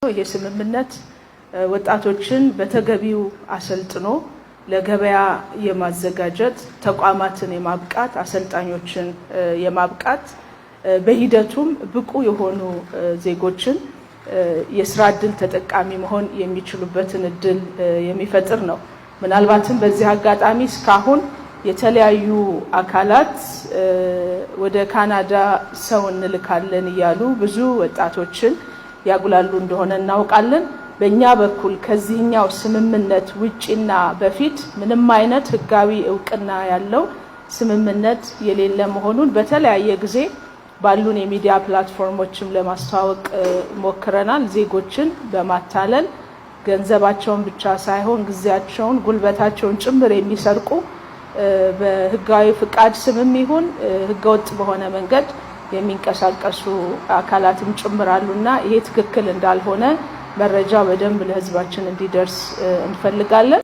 ይሄ ስምምነት ወጣቶችን በተገቢው አሰልጥኖ ለገበያ የማዘጋጀት፣ ተቋማትን የማብቃት፣ አሰልጣኞችን የማብቃት፣ በሂደቱም ብቁ የሆኑ ዜጎችን የስራ እድል ተጠቃሚ መሆን የሚችሉበትን እድል የሚፈጥር ነው። ምናልባትም በዚህ አጋጣሚ እስካሁን የተለያዩ አካላት ወደ ካናዳ ሰው እንልካለን እያሉ ብዙ ወጣቶችን ያጉላሉ እንደሆነ እናውቃለን። በእኛ በኩል ከዚህኛው ስምምነት ውጪና በፊት ምንም አይነት ሕጋዊ እውቅና ያለው ስምምነት የሌለ መሆኑን በተለያየ ጊዜ ባሉን የሚዲያ platform ኦችም ለማስተዋወቅ ሞክረናል። ዜጎችን በማታለል ገንዘባቸውን ብቻ ሳይሆን ጊዜያቸውን፣ ጉልበታቸውን ጭምር የሚሰርቁ በህጋዊ ፍቃድ ስምም ይሁን ህገወጥ በሆነ መንገድ የሚንቀሳቀሱ አካላትም ጭምር አሉና ይሄ ትክክል እንዳልሆነ መረጃ በደንብ ለህዝባችን እንዲደርስ እንፈልጋለን።